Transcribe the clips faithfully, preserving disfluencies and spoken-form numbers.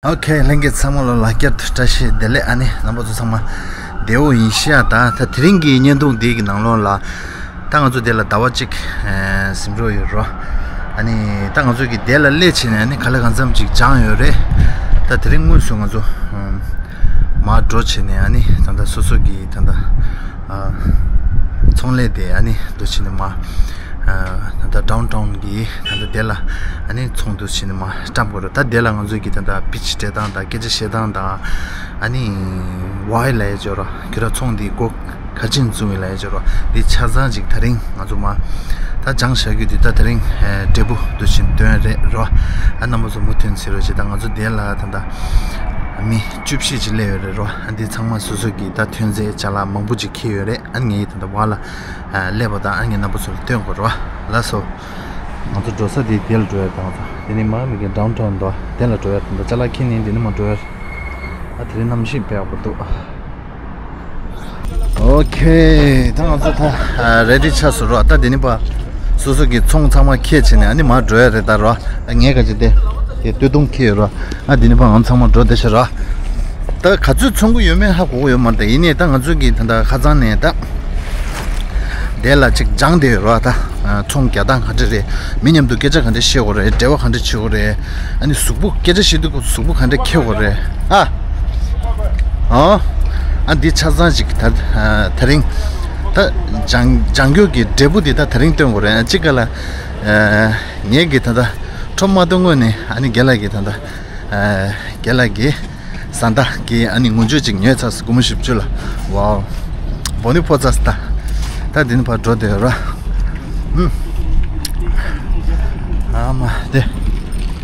ཨོ་ཁེ། ལྷན་རྒྱས་ཚང་མ་ལ་ལགས་བསྐྱར་དུ་བཀྲ་ཤིས་བདེ་ལེགས། ཨ་ནི་རྣམ་པ་ཚོ་ཚང་མ་བདེ་པོ་ཡིན་ཤག་ད་ད་དེ་རིང་གི་བརྙན་ཐུང་འདི་གི་ནང་ལོགས་ལ་ད་ང་ཚོ་འདི་ལ་ཟླ་བ་གཅིག་ཨེ་ཟིན་འགྲོ་ཡོད་རོ། ཨ་ནི་ད་ང་ཚོ་གི་འདི་ལ་སླེབས་བྱས་ནས་ཨ་ནི་ག་ལེ་གང་འཚམ་ཅིག་སྦྱངས་ཡོད་རེད། ད་དེ་རིང་དངོས་སུ་ང་ཚོ་ཨམ་མར་འགྲོ་བྱས་ནས་ཨ་ནི་ད་ལྟ་སོ་སོ་གི་ད་ལྟ་ཨ་ཚོང་ལས་དེ་ཨ་ནི་འགྲོ་བྱས་ནས་མར་ཨ་ད་ལྟ་ཌའུན་ཊའུན་གི་ད་ལྟ་དེ་ལ་ཨ་ནི་ཚོང་དུ་ཕྱིན་ནས་མར་བཀྲམ་དགོས་རེད། ད་དེ་ལ་ང་ཚོ་གི་ད་ལྟ་སྤིཆ་སྤྲད་སྟངས་དང་སྐད་ཆ་བཤད་སྟངས་དང་ཨ་ནི་ཝའི་ལབ་ཡ་ཅིག་ཡོད་ར། ཁྱོད་ར་ཚོང་འདི་སྒོ་ག་ཅིན་བཙུགས་ཡིན་ལབ་ཡ་ཅིག་ཡོད་ར། འདི་ཆ་ཚང་ཅིག་ད་རིང་ང་ཚོ་མར་ད་སྦྱངས་བཞག་རྒྱུ་འདི་ད་ད་རིང་ཨེ་འབྲས་བུ་འདུ་བཞིན་སྟོན་རེད་རོ། ཨ་རྣམ་པ་ཚོ་མུ་མཐུད་ཟེར་རོ་ཅིག་ད་ང་ཚོ་དེ་ལ་ད་ད་མི་བཅུ་བཞི་ཅིག་སླེབས་ཡོད་རེད་རོ། ཨ་འདི་ཚང་མ་སོ་སོ་གི་ད་ཐོན་རྫས་ཅ་ལག་མང་པོ་ཅིག་འཁྱེར་ཡོད་རེད། ཨ་ངས་ད་ད་བར་ལ་ཨ་སླེབས་པ་དང་ཨ་ངས་རྣམ་པ་ཚོ་ལ་སྟོན་དགོས་རེད་བ། ལགས་སོ། ང་ཚོ་འགྲོ་ས་དེ་དེ་ལ་འགྲོ་ཡ་དང་དེ་ནི་མ་མི་གི་ཌའུན་ཊའུན་དོ་དེ་ལ་འགྲོ་ཡ་དང་ད་ཅ་ལག་ཁྱེར་ནས་འདི་ནི་མ་འགྲོ་ཡ། ཨ་དེ་རིང་གནམ་གཤིས་དཔེ་ཡག་པོ་འདུག་ཨོ་ཁེ། ད་ང་ཚོ་ད་ཨ་རེ་ཌི་ཆགས་སོང་རོ། ད་དེ་ནི་པ་སོ་སོ་གི་ཚོང་ཚང་མ་འཁྱེར་བྱས་ནས་ཨ་ནི་མར་འགྲོ་ཡ་རེད་ད་རོ། ངས་ག་ཅི་དེ་དེ་སྟོད་ཐུང་འཁྱེར་ཡོད་རོ། ཨ་དེ་ནི་པ་ང་ཚང་མ་འགྲོ་བསྡད་ཤག་རོ། ད་ག་ཚོད་ཚོང་གི་ཡོད་མེད་ཧ་གོ་གི་ཡོད་མ་རེད། ད་ཡིན་ནའི་ད་ང་ཚོ་གི་ད་ད་ཁ་ཚང་ནས་ད་དེ་ལ་ཅིག་སྦྱངས་བསྡད་ཡོད་རོ། ད་ཚོང་རྒྱག་སྟངས་ག་འདྲ་རེད། མི་མཉམ་དུ་སྐད་ཆ་ག་འདྲ་བཤད་དགོས་རེད། འབྲེལ་བ་ག་འདྲ་བྱེད་དགོས་རེད། ཨ་ནི་གཟུགས་པོ་སྐད་ཆ་བཤད་དུས་གཟུགས་པོ་ག་འདྲ་འཁྱེར་དགོས་རེད། ཨ་ཨོ། ཨ་འདི་ཆ་ཚང་ཅིག་ད་ད་རིང་ད་སྦྱང་སྦྱང་རྒྱུ་གི་འབྲས་བུ་འདི་ད་ད་རིང་སྟོན་དགོས་རེད། ཅིག་ག་ལ་ངས་གི་ད་ད་ཁྲོམ་མ་གཏོགས་སྔོན་ནས་ཨ་ནི་རྒན་ལགས་ཀྱི་ད་ད་རྒན་ལགས་ཀྱི་བཟའ་ཟླ་གི་ཨ་ནི་ངོ་སྤྲོད་ཅིག་ཉོས་ཚར་སོང་། སྒོར་མོ་བཞི་བཅུ་ལ། ཝའོ། བོ་ནི་ཕོ་ཚ་སྟ། ད་འདི་ནི་ཕར་འགྲོ་བསྡད་ཡོད་ར། ཨུམ། ཨ་མ་དེ།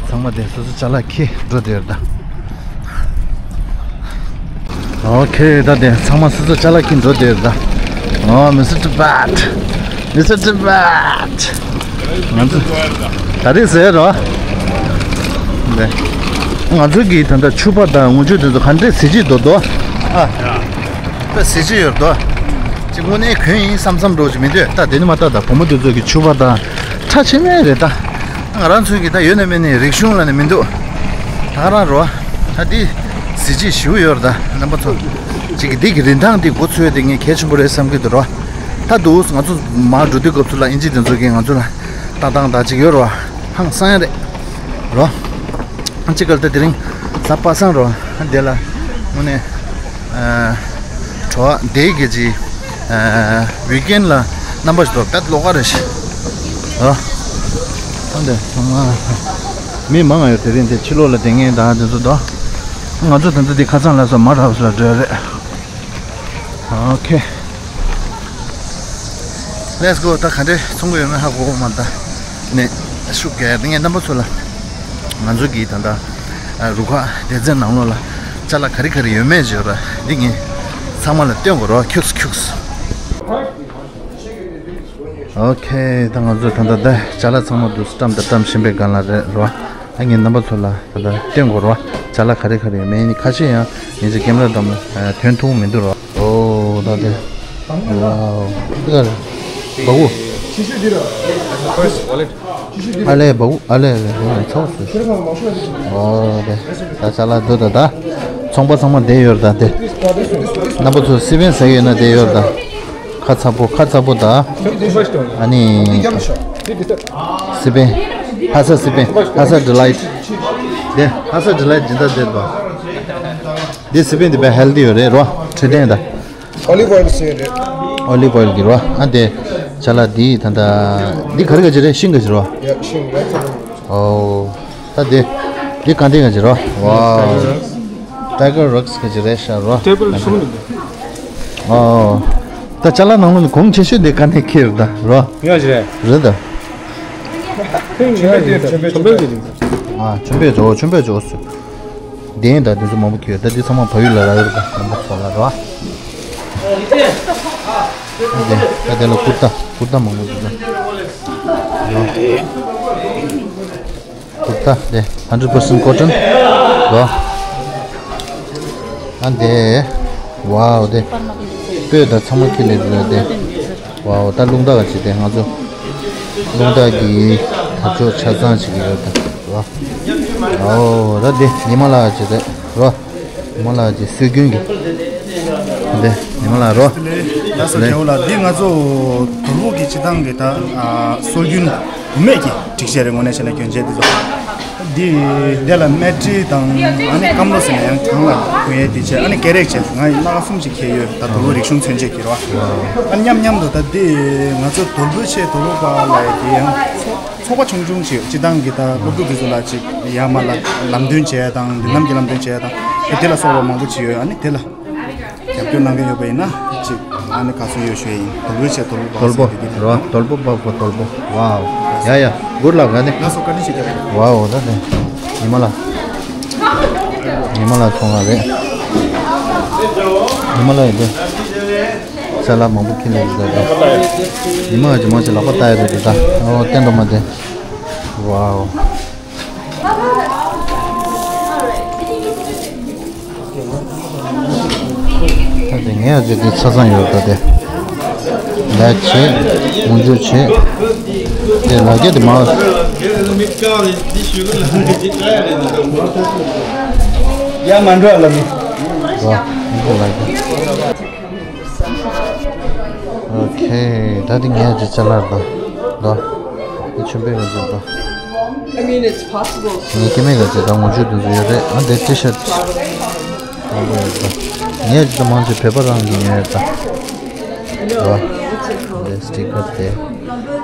ཚང་མ་དེ་སོ་སོ་ཅ་ལག་ཁྱེར་འགྲོ་བསྡད་ཡོད་ར། ཨོ་ཁེ། ད་དེ་ཚང་མ་སོ་སོ་ཅ་ལག་ཁྱེར་འགྲོ་བསྡད་ཡོད་ར། ཨོ་མི་སི་ཊར་ཊི་བྷཊ། མི་སི་ཊར་ཊི་བྷཊ། ང་ཚོ་ད་རེས་ཟེར་རོ། ང་ཚོ་གི་ད་ལྟ་ཕྱུ་པ་དང་ངོ་ཆུ་དེ་ཚོ་ག་འདྲས་ཟེར་གྱི་འདུག་དོ། ཨ། ད་ཟེར་གྱི་ཡོད་དོ། ཅིག་དངོས་གནས་གོན་ཡིན་བསམ་བསམ་འགྲོ་གི་མི་འདུག་ད་དེ་ནི་མ་ད་ད་བུ་མོ་དེ་ཚོ་གི་ཕྱུ་པ་དང་ཁྲ་ཆེ་མེད་རེད་ད། ང་རང་ཚོའི་གི་ད་ཡོད་ན་མེད་ནི་རིག་གཞུང་ལ་ནི་མི་འདུག་ད་རང་རོ། ད་འདི་གཟི་བརྗིད་ཞེ་པོ་ཡོད་རེད་ད་རྣམ་པ་ཚོ། གཅིག་གི་འདི་གི་རིན་ཐང་འདི་མགོ་ཚོས་ཏེ་ངས་གལ་ཆེན་པོ་རེད་བསམ་གྱི་འདུག་རོ། ད་འདུག་ང་ཚོ་མར་འགྲོ་དུས་སྐབས་སུ་ལ་ཨིན་ཇི་དེ་ཚོ་གིས་ང་ཚོ་ལ་ལྟ་སྟངས་ད་གཅིག་ཡོད་རོ། ཧང་སང་ཡ་རེད་རོ། གཅིག་གལ་ཏེ་དེ་རིང་གཟའ་པ་སངས་རོ། དེ་ལ་དངོས་གནས། ཨ། གྲོ་བ་འདི་གི་ཅི། ཨ། ཝིག་ཨེན་ལ་རྣམ་པ་ཞིག་ཏུ་དཔེ་ལོགས་ཀ་རེ་ཞིག་ཨ། ད་འདི་ཚང་མ་མི་མང་ང་ཡོད། དེ་རིང་དེ་ཕྱི་ལོགས་ལ་བསྡད་མཁན་དང་དེ་ཚོ་དོ། ང་ཚོ་ད་ལྟ་འདི་ཁ་སང་ལ་སོ་མ་རབས་ལ་འགྲོ་ཡ་རེད། ཨོ་ཁེ། Let's go. ད་ག་འདྲས་ཚོང་གི་ཡོད་མེད་ཧ་གོ་གོ་མ་ད། ནས་ཤུགས་རྒྱག་ཡ་ངས་རྣམ་པ་ཚོ་ལ། ང་ཚོ་གི་ད་ལྟ་རུ་ཁག་སྡེ་ཚན་ནང་ལོགས་ལ་ཅ་ལག་ག་རེ་ག་རེ་ཡོད་མེད་བརྗོད་ར་འདི་ངས་ཚང་མ་ལ་སྟོན་དགོས་རོ་ཁྱུགས་ཁྱུགས། ཨོ་ཁེ། ད་ང་ཚོ་ད་ལྟ་ད་ཅ་ལག་ཚང་མ་འདུག་བཀྲམ་དང་བཀྲམ་བཞིན་པའི་སྒང་ལ་རེད་རོ། ཨ་ངས་རྣམ་པ་ཚོ་ལ་ད་ལྟ་སྟོན་དགོས་རོ། ཅ་ལག་ག་རེ་ག་རེ་ཡོད་མེད་ནི་ཁ་ཤས་ཡང་ངས་ཀྱི་ཀེམ་ར་འགྲམ་ལ་ཐོན་ཐུབ་མི་འདུག་རོ། ཨོ་ད་དེ། ཝའོ། འདི་ག་རེ། བ་གུ། ཨ་ལེ་བ་གུ་ཨ་ལེ་ཨ་ལེ་ཚ་བོ་སུ། ཨོ་དེ། ད་ཅ་ལག་འདུག་ད་ད། ཚོང་པ་ཚང་མ་བསྡད་ཡོད་རེད་ད་དེ། རྣམ་པ་ཚོ་སི་པན་ཟ་གི་ཡོད་ན་བསྡད་ཡོད་རེད་ད། ཁ་ཚ་པོ་ཁ་ཚ་པོ་ད། ཨ་ནི། སི་པན། ཧ་ས་སི་པན། ཧ་ས་ཌི་ལའིཊ། དེ་ཧ་ས་ཌི་ལའིཊ་སྦྱིན་བདག་བསྡད་དོ། འདི་སི་པན་འདི་དཔེ་ཧེལ་ཐི་ཡོད་རེད་རོ། འཕྲོད་བསྟེན་ད། ཨོ་ལིབ་ཨོ་ཡལ་ཟེར་རེད། ཨོ་ལིབ་ཨོ་ཡལ་གྱི་རོ། ཨ་དེ། ཅ་ལག་འདི་ད་ལྟ། འདི་ག་རེ་ག་ཅི་རེད། ཤིང་ག་ཅི་རོ། ཡ་ཤིང་རེད་ཚ་རོ། ཨོ། ད་དེ། འདི་ག་འདི་ག་ཅི་རོ། ཝའོ། ཊའི་གར་རོག་སི་ག་ཅི་རེད་ཤག་རོ། ཊེ་བལ་གསུམ་རེད། ཨོ། ད་ཅ་ལག་ནང་ལོགས་ནས་གོང་ཆེ་ཤོས་འདི་ག་ནས་ཁྱེར་ད་རོ། ཡ་ཅི་རེད། རེད་ད། ཆོམ་པོའི་རེད། ཆོམ་པོའི་ཆོམ་པོའི་རེད། ཨ་ཆོམ་པོའི་ཇོ་ཆོམ་པོའི་ཇོ་སུ། གདན་དང་དེ་ཚོ་མང་པོ་ཁྱེར་ཡོད། ད་འདི་ཚང་མ་བལ་ཡུལ་ལ་རག་ཡོད་རེད་པ། རྣམ་པ་ཚོ་ལ་རོ། དེ་ད་དེ་ལ་ཀུར་ཏ་ཀུར་ཏ་མང་པོ་འདུག་ད། རོ། ཀུར་ཏ་དེ་hundred percent cotton རོ། ཨ་དེ། ཝའོ་དེ། སྤོས་དང་ཚང་མ་ཁྱེར་ལེ་འདུག་དེ། ཝའོ་ད་རླུང་རྟ་ག་ཅིག་དེ་ང་ཚོ། རླུང་རྟ་གི་དར་ལྕོག་ཆ་ཚང་ཞིག་ཡོད་ད་རོ། ཨོ་ད་འདི་ཉི་མ་ལགས་ཀྱི་རེད་རོ། ཉི་མ་ལགས་ཀྱི་སྲོལ་རྒྱུན་གྱི་འདི་ཉི་མ་ལགས་རོ། ལགས་སོ་རྒྱལ་པོ་ལགས། འདི་ང་ཚོ་དོལ་པོ་གི་སྤྱི་བཏང་གི་ད་སྲོལ་རྒྱུན་བུད་མེད་ཀྱི་སྒྲིག་ཆས་རེད། དངོས་གནས་བྱས་ན་གྱོན་ཆས་འདི་ཚོ་འདི་འདི་ལ་སྨད་དཀྲིས་དང་ཨ་ནི་སྐམ་ལོ་ཟེར་ན་ཡང་གང་ལ་གོན་ཡས་དེ་བྱས། ཨ་ནི་སྐེ་རགས་བྱས། ང་ཡི་སྣ་ཁ་གསུམ་ཅིག་འཁྱེར་ཡོད། ད་དོལ་པོ་རིག་གཞུང་མཚོན་བྱེད་ཀྱི་རོ། ཨ་ནི་མཉམ་མཉམ་དུ་ད་འདི་ང་ཚོ་དོལ་པོའི་ཆེད་དོལ་པོ་པ་ལ་ཡ་དེ་ཡང་ཚོགས་པ་ཆུང་ཆུང་ཞིག་སྤྱི་བཏང་གི་ད་སློབ་ཕྲུག་དེ་ཚོ་ལ་ཅིག་ཡར་མར་ལ་ལམ་སྟོན་བྱས་དང་མདུན་ལམ་གྱི་ལམ་སྟོན་བྱས་དང་དེ་ལ་སོགས་པ་མང་པོ་ཅིག་ཡོད། ཨ་ནི་དེ་ལ་རྒྱབ་སྐྱོར་གནང་མཁན་ཡོད་པ་ཡིན་ན་ཅིག་ཨ་ནི་དགའ་བསུ་ཡོད་ཞུ་ཡ་ཡིན། དོལ་པོའི་ཆེད་དོལ་པོ་དོལ་པོ་པ་ཟེར་དེ་གི་རོ། དོལ་པོ་པ་པོ་དོལ་པོ། ཝའོ། ཡ་ཡ་གུར་ལ་ག་ནི། ལགས་སོ་བཀའ་དྲིན་ཆེ་རྒྱལ་པོ། ཝའོ་ད་དེ་ཉི་མ་ལགས། ཉི་མ་ལགས་ཚོང་ང་རེད། ཉི་མ་ལགས་ཡིན་དེ། ཅ་ལག་མང་པོ་ཁྱེར་ལས་འདུག་ད། ཉི་མ་ཅིག་མ་ཅིག་ལག་པ་ལྟ་ཡ་རེད་འདུག་ད། ཨོ་བསྟན་འགྲོ་མ་དེ། ཝའོ། ད་དེ་ངས་ཡ་ཅིག་དེ་ཆ་ཚང་ཡོད་ད་དེ། ལས་བྱེད། འོང་རྒྱུ་བྱེད། དེ་ལ་རྒྱ་དེ་མ། ཡ་མ་འགྲོ་ལ་མི། ཝའོ། འོ་ཁེ། ད་དེ་ངས་ཅི་ཅ་ལག་དང་། ད་དེ་ཆུན་པའི་ང་ཚོ་དང་། I mean, it's possible. ངས་ཀྱི་མེད་ག་ཅི་དང་ངོ་བཅུད་དུ་ཡོད་རེད། ཨ་འདི་ཊི་ཤར་ཊི་མང་པོ་ཡོད་ད། ངས་ཅི་ད་མང་ཆེ་བོད་པ་རང་གི་ཉོས་ཡོད་ད། ད་འདི་སི་ཊི་ཀར་དེ།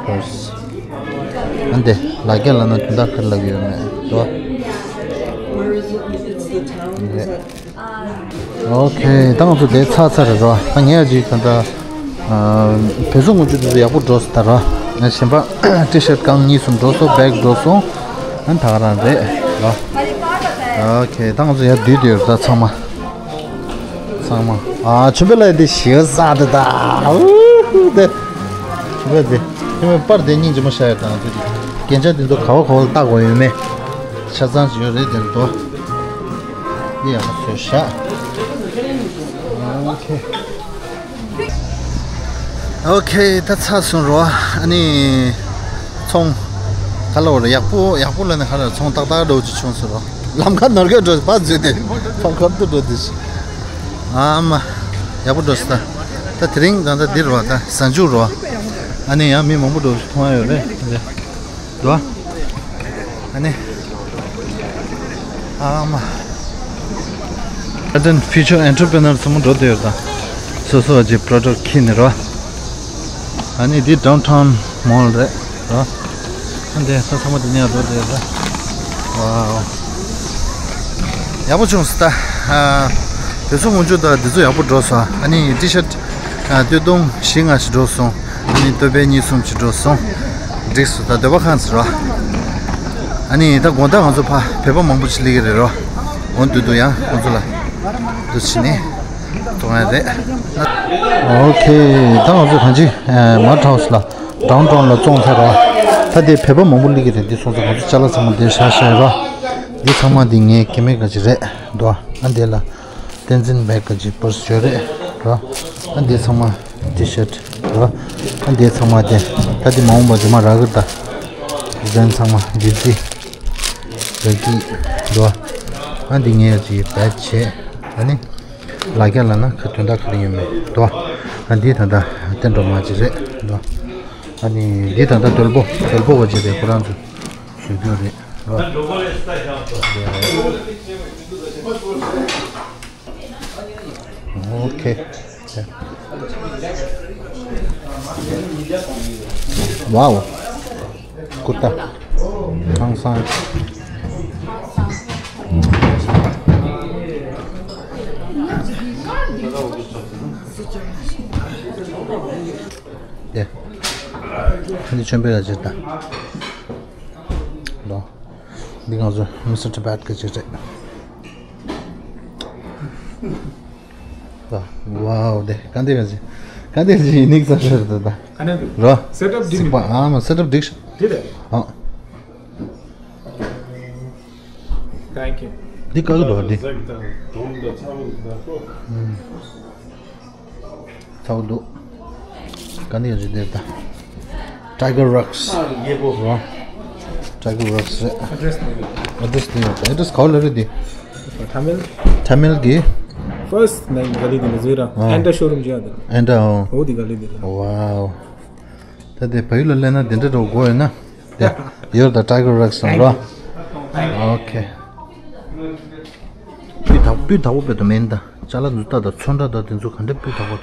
ཕར་སི། ཨ་འདི་ལ་རྒྱ་ལ་ན་དུང་ད་ཁར་ལབ་ཡོད་མེད་ད། Where is it? It's the town. Is that ཨོ་ཁེ། ད་ང་ཚོ་དེ་ཚར་ཚར་རེད་རོ། ད་ངས་ཅིག་ད་ལྟ་ཨ་བོད་སོག་ངོ་བཅུ་དེ་ཚོ་ཡག་པོ་འགྲོ་སོང་ད་རོ། ང་གཞན་པ་ཊི་ཤར་ཊི་རྐང་གཉིས་གསུམ་འགྲོ་སོང་། བེག་འགྲོ་སོང་། ཨ་ད་ག་རང་རེད་རོ། ཨོ་ཁེ། ད་ང་ཚོ་ཡར་བསྡུས་བསྡུས་རེད་ད་ཚང་མ། ཚང་མ། ཨ་ཆུན་པེ་ལ་དེ་ཞེ་ས་དེ་ད། ཨུ་ཧུ་དེ། ཆུན་པེ་དེ། ཆུན་པེ་པར་དེ་སྙིང་རྗེ་མོ་ཤར་ཡོད་ད། ང་ཚོ་དེ་རྒྱན་ཆ་དེ་ཚོ་ག་བ་ག་བ་ལ་བཏགས་དགོས་ཡོད་མེད་ཆ་ཚང་ཅིག་ཡོད་རེད་དེ་འདུག་འདི་ཡག་པོ་བཟོས་ཤག་ཨོ་ཁེ། ཨོ་ཁེ། ད་ཚར་སོང་རོ། ཨ་ནི་ཚོང་ག་ལ་བ་རེད། ཡག་པོ་ཡག་པོ་ལ་ནི་ག་ལ་ཚོང་ཏག་ཏག་འགྲོ་ཅིག་བྱུང་སོང་རོ། ལམ་ཁ་ནོར་ག་འགྲོ་ཕར་འཛུལ་ཏེ་ཕར་ཁབ་ཏུ་འགྲོ་དེ་ཞིག་ཨ་མ། ཡག་པོ་འགྲོ་སོང་ད། ད་དེ་རིང་ད་ད་འདིར་བ་ད་གཟའ་མཇུག་རོ། ཨ་ནི་ཡང་མི་མང་པོ་འགྲོ་མཐོང་ཡ་ཡོད་རེད། འདི་འདུག་ཨ་ནི། ཨ་མ། ད་ཕི་ཆོ་ཨེན་ཊར་པི་རི་ནར་ཚང་མ་འགྲོ་བསྡད་ཡོད་ད། སོ་སོ་གི་པྲོ་ཌག་ཊི་ཁྱེར་ནས་རོ། ཨ་ནི་འདི་ཌའུན་ཊའུན་མོལ་རེད་རོ། ཨ་འདི་ད་ཚང་མ་འདི་ནས་འགྲོ་བསྡད་ཡོད་ད། ཝའོ། ཡག་པོ་བྱུང་སོང་ད། ཨ་བོད་སོག་ངོ་བཅུ་ད་འདི་ཚོ་ཡག་པོ་འགྲོ་སོང་། ཨ་ནི་ཊི་ཤར་ཊི་ཨ་སྟོད་ཐུང་བཞི་ལྔ་ཞིག་འགྲོ་སོང་། ཨ་ནི་སྟོད་པའི་གཉིས་གསུམ་ཞིག་འགྲོ་སོང་། འགྲིག་སོང་ད། འདོད་པ་ཁེངས་སོང་རོ། ཨ་ནི་ད་དགོང་དག་ང་ཚོ་ཕ་བོད་པ་མང་པོ་ཞིག་སླེབས་ཀྱི་རེད་རོ། འོ་འདུག་འདུག་ཡང་ཁོང་ཚོ་ལ་འདུག་བྱས་ནས་གཏོང་ཡ་རེད། ཨོ་ཁེ། ད་ང་ཚོ་གང་ཅི་མ་ཊ་ཧའུ་སི་ལ་ཌའུན་ཊའུན་ལ་བཙོང་ཚར་རོ། ད་དེ་བོད་པ་མང་པོ་སླེབས་ཀྱི་རེད། འདི་སོང་ཙང་ང་ཚོ་ཅ་ལག་ཚང་མ་འདིར་བཞག་བཞག་རོ། འདི་ཚང་མ་འདི་ངའི་ཀེ་མེ་ག་ཅི་རེད་འདུག་ཨ་འདི་ལ། བསྟན་འཛིན་བེག་གི་ཅིག་པར་སི་ཡོད་རེད་རོ། ཨ་འདི་ཚང་མ་ཊི་ཤར་ཊི་རོ། ཨ་འདི་ཚང་མ་དེ་ད་འདི་མ་འོངས་པ་འདི་མ་རག་གི་ད། ཌི་ཛའིན་ཚང་མ་འདི་ཙི་ར་གི་རོ། ཨ་འདི་ངས་ཅིག་བེག་བྱས། ཨ་ནི་ལ་རྒྱ་ལ་ན་ཁ་དོན་དག་ག་རེ་ཡོད་མེད་རོ། ཨ་འདི་ད་ལྟ་བསྟན་འགྲོ་མ་ཅིག་རེད་རོ། ཨ་ནི་འདི་ད་ལྟ་དོལ་པོ་དོལ་པོ་བ་ཅིག་རེད། ཁོ་རང་ཚོ་ཞུ་རྒྱུ་རེད་རོ། ཨོ་ཁེ། ཝའོ། ཀུར་ཏ། ཧང་སང་། ཡ། འདི་ཆོན་པོའི་ར་ཇེ་ད། ལོ། འདི་ང་ཚོ་མི་སི་ཊར་ཊི་བེཊ་གི་ཅིག་རེད། ཝའོ། དེ་ག་འདི་ག་ཅི། ག་འདི་ག་ཅི་ཡིན་ནིག་ས་ཤར་དུ་ད། ག་ནས་འདུག་རོ། སེ་ཊབ་འགྲིག་སིག་པ། ཨ་མ་སེ་ཊབ་འགྲིག་ཤག་འདི་རེད། ཨ། Thank you. འདི་ག་གི་འདུག་འདི། ཚ་བོ་འདུག་ག་འདི་ག་ཅི་འདི་ད། ཊའི་གར་རོག་སི། རོ། Tiger Rocks རེད། Address ནི་ཡོད། Address ནི་ཡོད། Address ག་བ་ལ་རེད་འདི། Tamil Tamil གི First ནས་ག་ལེ་འདི་ནི་ཟེར་ར། ཨ། Enter showroom ཅི་ཡ་འདི། Enter ཨོ། འོ་འདི་ག་ལེ་འདི་ར། Wow ད་དེ་བལ་ཡུལ་ལ་སླེབས་ན་དེ་འདྲ་འགྲོ་དགོས་ཡོད་ན། དེ་ཡོད་ད། Tiger Rocks ནང་རོ། Okay སྤུས་དག་སྤུས་དག་པོ་དཔེ་ད་མེད་ད། ཅ་ལག་འདི་ལྟ་ད་ཚོན་ཁྲ་ད་དེ་ཚོ་ག་འདྲ་སྤུས་དག་པོ་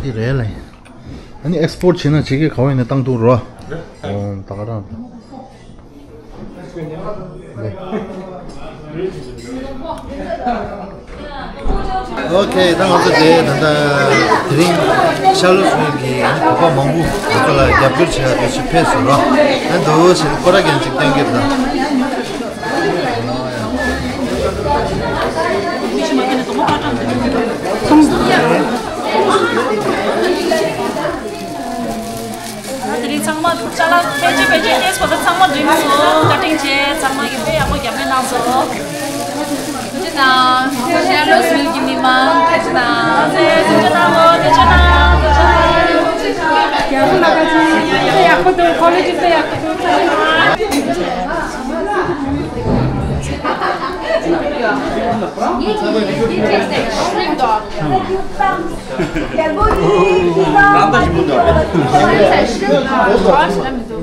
འདི་རེད་ལ། ཨ་ནི་export བྱེད་ན་བྱེད་ཀྱི་ག་བ་ཡིན་ན་བཏང་ཐུབ་རོ། ཨོ་ད་ག་རང་ད། Okay ད་ང་ཚོ་དེ་ད་ལྟ་དེ་རིང་Charlottesville གི་བོད་པ་མང་པོ་ང་ཚོ་ལ་རྒྱབ་སྐྱོར་བྱེད་ཡག་དེ་ཞིག་ཕེབས་སོང་རོ། ཨ་འདུག་ཞེས་ཁོ་ར་གན་ཅིག་སྟོན་གྱི་ད། དེ་རིང་ཚང་མ་ཅ་ལག་ཕལ་ཆེར་ཕལ་ཆེར་ཏེས་པོ་ད་ཚང་མ་འགྲིག་སོང་། ཀ་ཊིང་བྱས། ཚང་མ་གི་དཔེ་ཡག་པོ་རྒྱབ་སྐྱོར་གནང་སོང་། ཐུགས་རྗེ་གནང་། Charlottesville གི་མི་མང་ཐུགས་རྗེ་གནང་། ཐུགས་རྗེ་གནང་། ཐུགས་རྗེ་གནང་། ཐུགས་རྗེ་གནང་། རྒྱལ་པོ་ལགས་ཀ་ཅི་དཔེ་ཡག་པོ་འདུག་ཁོ་ལེ་ཇི་དཔེ་ཡག་པོ་འདུག་རང་ད་ཞིག་པོ་འདུག་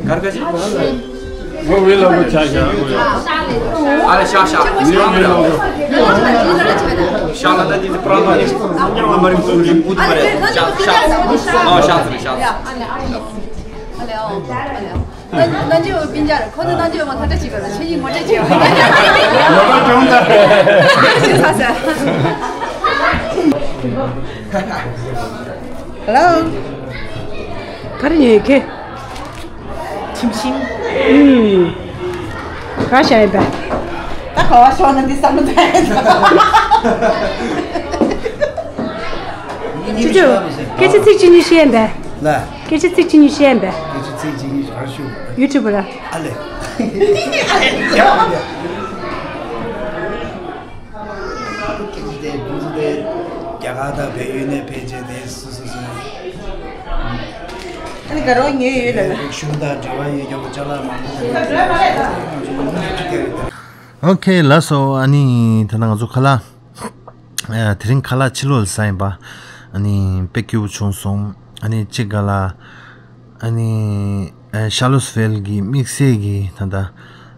གར་ག་ཞིག་པོ། ཨ་ལེ་ཤ་ཤ། ཤ་ལ་ད་འདི་པྲ་མ་རེད། ཨ་མ་རིང་སུ་རིང་པུ་དུ་མ་རེད། ཤ་ཤ། ཨ་ཤ་ཚུ་རེད་ཤ་ཚུ། ཨ་ལེ་ཨོ། ཨ་ལེ་ཨོ། ན་ན་ཇི་འོ་པིན་ཇར་ཁོ་ཚོ་ན་ཇི་འོ་མ་ཐ་ཏྲ་ཅི་ག་ལ་ཆེ་ཡིན་ངོ་ཏྲ་ཅི་འོ། ངོ་ཏྲ་ཅུང་ད། ཆེ་ས་ས། Hello ག་རེ་ཉོས་ཁེ། ཁྱིམ་ཤིང་། ཨུམ། ག་ཤ་ཡིན་པས། ད་ག་བ་ཤོག་ན་འདི་བསམ་བློ་ད་ཡིན། ཅི་ཅོ། སྐད་ཆ་ཚིག་གཅིག་གཉིས་བཤད་ཡིན་པས། ལ། སྐད་ཆ་ཚིག་གཅིག་གཉིས་བཤད་ཡིན་པས། སྐད་ཆ་ཚིག་གཅིག་གཉིས་ག་རེ་ཞུ། ཡུ་ཊུབ་ལ། ཨ་ལེ། ཨ་ལེ། སྐད་ཆ་དེ་ཁོང་ཚོ་དེ་རྒྱ་གར་དང་བལ་ཡུལ་ནས་ཕེབས་བྱས་དེ་སོ་སོ་སོ། ཨ་ནི་དགའ་རོགས་ཉོས་ཡོད་ལ་ལ། རིག་གཞུང་དང་འབྲེལ་བ་ཡོད་མཁན་པོ་ཅ་ལག་མང་པོ་དེ་ང་ཚོ་ཉོ་ཐུབ་ཀྱི་རེད། ཨོ་ཁེ་ལགས་སོ། ཨ་ནི་དེ་ན་ང་ཚོ་ཁ་ལག་ཨ་དེ་རིང་ཁ་ལག་ཕྱི་ལོགས་ལ་ཟ་ཡིན་པ། ཨ་ནི་དཔེ་སྐྱིད་པོ་བྱུང་སོང་། ཨ་ནི་གཅིག་ག་ལ། ཨ་ནི་ཨ་ཤར་ལུ་སི་ཝེལ་གྱི་དམིགས་བསལ་གྱི་ད་ལྟ་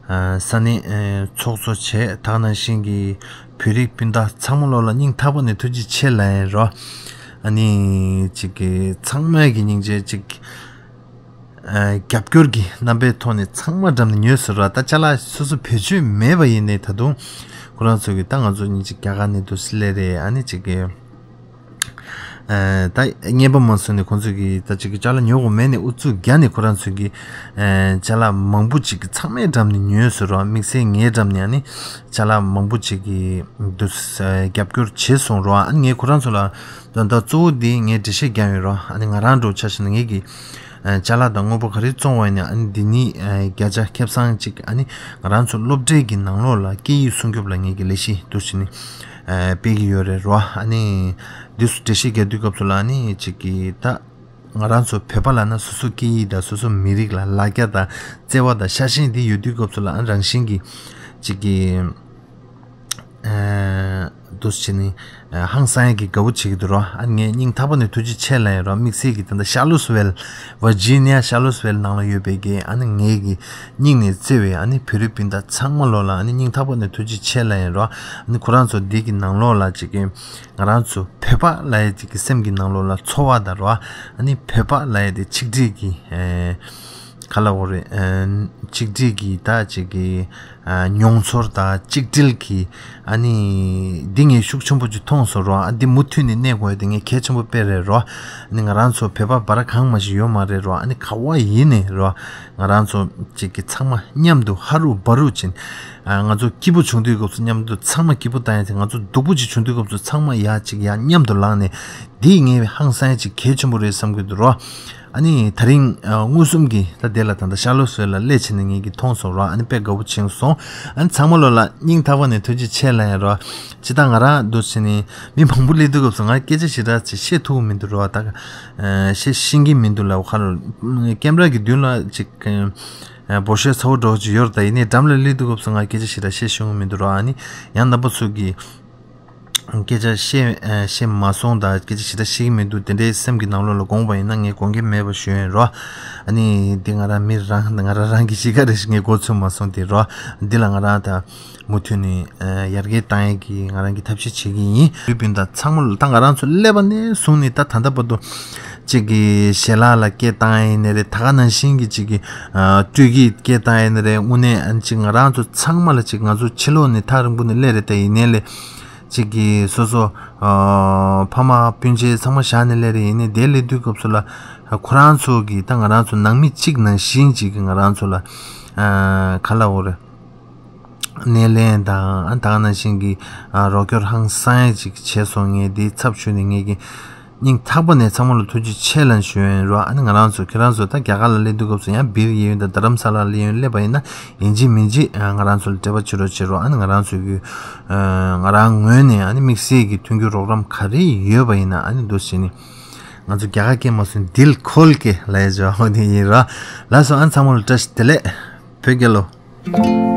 ཨ་ས་གནས་ཨ་ཚོགས་གཙོ་བྱས། ད་ག་ནང་བཞིན་གྱི་བོད་རིགས་སྤུན་ཟླ་ཚང་མ་ལོ་ལ་སྙིང་ཐག་པ་ནས་ཐུགས་རྗེ་ཆེ་ལབ་ཡིན་རོ། ཨ་ནི་གཅིག་གི་ཚང་མས་ཀྱི་སྙིང་རྗེ་གཅིག་ཨ་རྒྱབ་སྐྱོར་གྱི་རྣམ་པའི་ཐོག་ནས་ཚང་མ་འགྲམ་ནས་ཉོས་ཟེར་བ། ད་ཅ་ལག་སོ་སོ་བེད་སྤྱོད་མེད་པ་ཡིན་ནའི་ད་དུང་ཁོ་རང་ཚོ་གི་ད་ང་ཚོ་གཉིས་ཅིག་རྒྱ་གར་ནས་འདུག་སེ་སླེབས་རེད། ཨ་ནི་ཅིག་གི་ཨ་ད་རྔན་པ་མ་བཟོ་ནས་ཁོང་ཚོ་གི་ད་ཅིག་གི་ཅ་ལག་ཉོ་དགོས་མེད་ནས་ཨུ་ཚུགས་རྒྱག་ནས་ཁོ་རང་ཚོ་གི་ཨ་ཅ་ལག་མང་པོ་ཅིག་གི་ཚང་མའི་འགྲམ་ནས་ཉོས་ཟེར་བ། དམིགས་བསལ་ངའི་འགྲམ་ནས་ཨ་ནི་ཅ་ལག་མང་པོ་ཅིག་གི་འདུག་སེ་རྒྱབ་སྐྱོར་བྱས་སོང་རོ། ཨ་ནི་ངས་ཁོ་རང་ཚོ་ལ་ད་ལྟ་གཙོ་བོ་འདི་ངས་འགྲེལ་བཤད་རྒྱག་ཡོད་རོ། ཨ་ནི་ང་རང་འགྲོ་ཆ་བཞག་ན་ངས་ཀྱི་ཨ་ཅ་ལག་དང་དངོས་པོ་ག་རེ་བཙོང་བ་ཡིན་ན་ཨ་ནི་འདི་ནི་ཨ་བརྒྱ་ཆ་ཁེ་བཟང་ཅིག་ཨ་ནི་ང་རང་ཚོ་སློབ་གྲྭའི་གི་ནང་ལོགས་ལ་སྐད་ཡིག་སྲུང་སྐྱོབ་ལ་ངས་ཀྱི་ལས་གཞི་འདུག་སེ་ནི་ཨ་སྤེལ་གྱི་ཡོད་རེད་རོ། ཨ་ནི་འདི་སུ་འགྲེལ་བཤད་རྒྱག་དུས་སྐབས་སུ་ལ་ཨ་ནི་ཅིག་གི་ད་ང་རང་ཚོ་བོད་པ་ལབ་ན་སོ་སོ་སྐད་ཡིག་དང་སོ་སོ་མི་རིགས་ལ་ལ་རྒྱ་དང་བརྩེ་བ་དང་ཤ་ཞེན་འདི་ཡོད་དུས་སྐབས་སུ་ལ་ཨ་རང་བཞིན་གྱི་ཅིག་གི་ཨ་འདུག་སེ་བྱས་ནས་ཨ་ཧང་སང་ཡག་གི་དགའ་བོ་བྱེད་ཀྱི་འདུག་རོ། ཨ་ངས་སྙིང་ཐག་པ་ནས་ཐུགས་རྗེ་ཆེ་ལབ་ཡིན་རོ། དམིགས་བསལ་གྱི་ད་ལྟ་ཤར་ལུ་སི་ཝེལ། ཝར་ཇི་ནི་ཡ་ཤར་ལུ་སི་ཝེལ་ནང་ལ་ཡོད་པའི་གི་ཨ་ནི་ངའི་གི་སྙིང་ནས་བརྩེ་བའི་ཨ་ནི་བོད་རིགས་སྤུན་ཟླ་ཚང་མ་ལོ་ལ་ཨ་ནི་སྙིང་ཐག་པ་ནས་ཐུགས་རྗེ་ཆེ་ལབ་ཡིན་རོ། ཨ་ནི་ཁོ་རང་ཚོ་འདི་གི་ནང་ལོགས་ལ་ཅིག་གི་ང་རང་ཚོ་བོད་པ་ལབ་ཡག་ཅིག་གི་སེམས་ཀྱི་ནང་ལོགས་ལ་ཚོར་བ་དང་རོ། ཨ་ནི་བོད་པ་ལབ་ཡག་དེ་ཆིག་སྒྲིལ་གྱི་ཨེ་ག་ལབ་དགོས་རེད། ཨེ་ཆིག་སྒྲིལ་གྱི་ད་ཅིག་གི་ཨ་མྱོང་ཚོར་དང་ཆིག་སྒྲིལ་གྱི་ཨ་ནི་འདི་ངས་ཤུགས་ཆེན་པོ་ཅིག་མཐོང་སོང་རོ། ཨ་འདི་མུ་མཐུད་ནས་གནས་དགོས་ཡག་དེ་ངས་གལ་ཆེན་པོ་དཔེ་རེད་རོ། ཨ་ནི་ང་རང་ཚོ་བོད་པ་བར་གང་མ་ཞིག་ཡོད་མ་རེད་རོ། ཨ་ནི་ག་བ་ཡིན་ནས་རོ། ང་རང་ཚོ་ཅིག་གི་ཚང་མ་མཉམ་དུ་ཧ་རུ་བ་རུ་ཅིག་ཨ་ང་ཚོ་སྐྱིད་པོ་བྱུང་དུས་སྐབས་སུ་མཉམ་དུ་ཚང་མ་སྐྱིད་པོ་བཏང་ཡག་དེ། ང་ཚོ་སྡུག་པོ་ཅིག་བྱུང་དུས་སྐབས་སུ་ཚང་མ་ཡར་ཅིག་ཡར་མཉམ་དུ་ལངས་ནས་འདི་ངས་ཧང་སང་ཡག་ཅིག་གལ་ཆེན་པོ་རེད་བསམ་གྱི་འདུག་རོ། ཨ་ནི་ད་རིང་ཨ་མངོན་སུམ་གྱི་ད་དེ་ལ་ད་ལྟ་ཤར་ལུ་སི་ཝེལ་ལ་སླེབས་བྱས་ནས་ངས་ཀྱི་མཐོང་སོང་རོ། ཨ་ནི་དཔེ་དགའ་བོ་བྱུང་སོང་། ཨ་ནི་ཚང་མ་ལོ་ལ་སྙིང་ཐག་པ་ནས་ཐུགས་རྗེ་ཆེ་ལབ་ཡིན་རོ། ཇི་ལྟར་ང་རང་འདུག་སེ་ནི་མི་མང་པོ་སླེབས་དུས་སྐབས་སུ་ང་སྐད་ཆ་ཞེ་དྲག་ཅིག་བཤད་ཐུབ་ཀྱི་མི་འདུག་རོ། ད་ཨ་བཤད་ཤེས་ཀྱི་མི་འདུག་ལབ་ཁ་ལོ། ཀེམ་ར་གི་མདུན་ལ་ཅིག་ ཨ་འབོ་ཤོད་ཚ་བོ་འགྲོ་གི་ཡོད་རེད། ད་ཡིན་ནའི་འགྲམ་ལ་སླེབས་དུས་སྐབས་སུ་ང་སྐད་ཆ་ཞེ་དྲག་བཤད་ཤེས་ཀྱི་མི་འདུག་ར། ཨ་ནི་ཡང་རྣམ་པ་ཚོ་གིས་སྐད་ཆ་བཤད་ཨ་བཤད་མ་སོང་དང་སྐད་ཆ་ཞེ་དྲག་བཤད་ཀྱི་མི་འདུག་དེ་འདྲའི་སེམས་ཀྱི་ནང་ལོགས་ལ་དགོངས་པ་ཡིན་ན་ངས་དགོངས་འགལ་མེད་པ་ཞུ་ཡིན་རོ། ཨ་ནི་འདི་ང་རང་མི་རང་ང་རང་རང་གི་གཤིས་ཀ་རེད་ཞེས་ངས་མགོ་ཚོས་མ་སོང་དེ་རོ། འདི་ལ་ང་རང་ད་མུ་མཐུད་ནས་ཨ་ཡར་རྒྱས་བཏང་ཡས་ཀྱི་ང་རང་གིས་ཐབས་ཤེས་བྱེད་ཀྱི་ཡིན། དུས་བིན་དང་ཚང་མ་ལ་ད་ང་རང་ཚོ་སླེབས་པ་ནས་བཟུང་ནས་ད་ད་ལྟ་བར་དུ་གཅིག་གི་ཞལ་ལག་ལ་སྐད་བཏང་ཡས་ཡིན་ནའི་རེད། ད་ག་ནང་བཞིན་གྱི་གཅིག་གི་ཨ་སྤྲོད་ཀྱི་སྐད་བཏང་ཡས་ཡིན་ནའི་རེད། དངོས་གནས་ཨ་ནི་གཅིག་ང་རང་ཚོ་ཚང་མ་ལ་གཅིག་ང་ཚོ་ཕྱི་ལོགས་ནས་ཐག་རིང་པོ་ནས་སླེབས་རེད། ད་ཡིན་ནའི་ལས་གཅིག་གི་སོ་སོ་ཨ་ཕ་མ་སྤུན་མཆེད་ཚང་མ་བཞག་ནས་སླེབས་རེད། ཡིན་ནའི་དེ་སླེབས་དུས་སྐབས་སུ་ལ་ཁོ་རང་ཚོ་གི་ད་ང་རང་ཚོ་ནང་མི་གཅིག་ནང་བཞིན་གཅིག་གི་ང་རང་ཚོ་ལ་ཨ་ག་ལབ་དགོས་རེད། སྣེ་ལེན་དང་ཨ་ད་ག་ནང་བཞིན་གྱི་ཨ་རོགས་སྐྱོར་ཧང་སང་ཡས་ཅིག་བྱས་སོང་། ངས་འདིའི་ཚབ་ཞུས་ནས་ངས་ཀྱི་སྙིང་ཐག་པ་ནས་ཚང་མ་ལ་ཐུགས་རྗེ་ཆེ་ལབ་ཞུ་ཡིན་རོ། ཨ་ནི་ང་རང་ཚོ་ཁྱེད་རང་ཚོ་ད་རྒྱ་གར་ལ་སླེབས་དུས་སྐབས་སུ་ཡང་སྦིར་ཡིན་ཡོད་དང་རྡ་རམ་ས་ལ་སླེབས་ཡོད་སླེབས་པ་ཡིན་ན་ཡིན་གཅིག་མིན་གཅིག་ཨ་ང་རང་ཚོ་ལ་འབྲེལ་བ་བྱེད་རོགས་བྱེད་རོགས། ཨ་ནི་ང་རང་ཚོ་གི་ཨ་ང་རང་ངོས་ནས་ཨ་ནི་དམིགས་བསལ་གྱི་མཐུན་འགྱུར་རོགས་རམ་ག་རེ་ཡོད་པ་ཡིན་ན་ཨ་ནི་འདུག་སེ་ནི་ང་ཚོ་རྒྱ་གར་སྐད་མ་སུན་དིལ་ཁོལ་ཀེ་ལབ་ཡས་ཅིག་ཡོད་དེ་ཡིན་རོ། ལགས་སོ། ཨ་ནི་ཚང་མ་ལ་བཀྲ་ཤིས་བདེ་ལེགས། བོད་རྒྱལ་ལོ།